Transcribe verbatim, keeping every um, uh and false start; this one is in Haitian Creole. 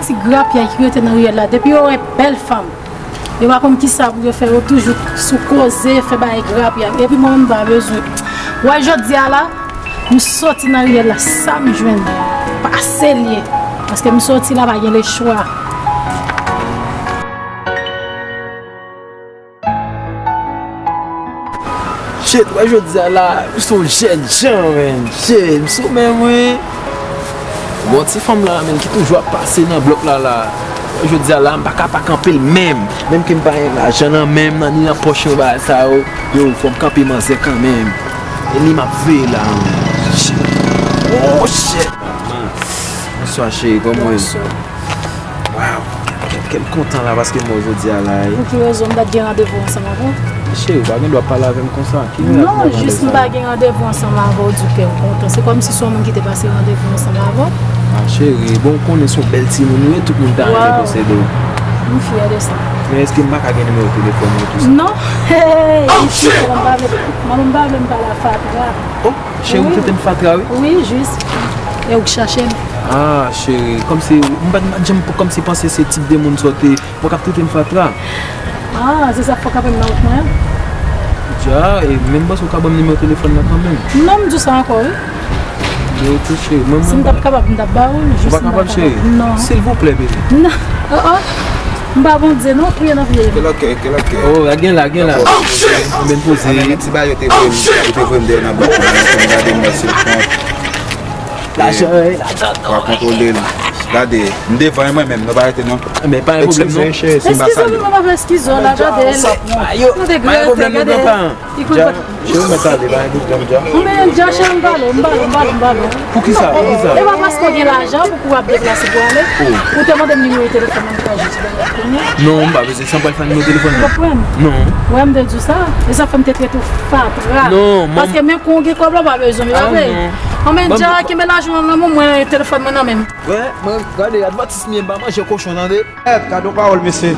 Ti grapyay ki rete nan riyèl la, depi yo wè bèl fanm, yo pa konn kisa pou yo fè, yo toujou sou koze, fè bagay grapyay. Epi mwen menm m pa bezwen. Wè jodi a la, m soti nan riyèl la, sa m jwenn, pase l ye. Paske m soti la, pa gen lechwa. Shit, wè jodi a la, m se yon jèn jan, menn. Shit, m sou men mwen. Bon, ti fanm la, menn, ki toujou ap pase nan blòk la, la. Wè jodi a la, m pa ka pa kanpe l menm. Menm ke m pa gen lajan nan men m nan, ni nan pòch mwen, bagay sa yo. Yo, fò m kanpe manzè kanmenm. E li m ap veye la, menn. Shit. Oh, shit. Bonswa, cheri, kòman w ye? Bonswa. Waw, kèt, kèt, kèt, m kontan la paske m wè w jodi a la, wi. Pou ki rezon m t ap gen randevou ansanm avè w? Cheri, w pa gen dwa pale avè m konsa. Ki rezon w ap pale sa? Non, jis m pa gen randevou ansanm avè w, di w kè m kontan. Se kòmsi se yon moun ki te pase randevou ansanm avè w. Ah, cheri, bon, w konnen se yon bèl timoun ou ye, tout moun ta renmen posede w. M fyè de sa. Men èske m pa ka gen nimewo telefòn ou tou sa? Non. Hey, manman m pa vle, manman m pa vle m pale ak fatra. Oh, cheri, ou trete m fatra, wi. Wi, jis. E ou k chache m. Ah, cheri, kòmsi, m pa t, m pa t janm kòmsi panse se tip de moun sa w te, mwen k ap trete m fatra. Ah, se sa k fè w kanpe m nan wout mwen an? Dja, e menm panse w ka ban m nimewo telefòn nan kanmenm. Non, m di w sa ankò, wi. Yo, tou cheri, mwen, mwen. Si m t ap kapab, m t ap ba ou l, jis m pa kapab. Ou pa kapab, cheri? Non. Silvouplè, bebe. Non. Oh, oh. M pa Bondye, non, priye nan pye m. Kèlòt kè, kèlòt kè. Oh, la gen la, gen la. Anben poze. Anben ti bagay yo te voye m, yo te voye m dèyè nan blòk la, m gade m nan sou kont. Lajan, wi, lajan. Pa kontwole l. Gade, m devan mwen menm, nou pa rete non. Men pa gen pwoblèm non. Eskize, cheri, si m pa salye. Eskize, mwen pa eskize w la, gade l. Gade grèt, gade. Li konn pa. Cheri, mwen pale, pa gen pwoblèm, dja. Men dja, cheri, m pale, m pale, m pale, m pale. Poukisa? Poukisa? E pa paske w gen lajan pou, pou w ap deplase pou ale. Ou te mande m nimewo telefòn nan, m ka jis ba w kounye a. Non, m pa bezwen sa, m pral fè nimewo telefòn nan. Ou konprann? Non. Wè, m te di w sa. E sa fè m te trete w fatra. Non, man. Paske menm kon gen kòb la, w pa bezwen, wi, pa vre? Ah, non. Anben, dja, kenbe lajan w nan men w, mwen, telefòn mwen nan men m. Wè, mwen, gade, advantis m ye, m pa manje kochon, tande? Gade yon pawòl, mesye.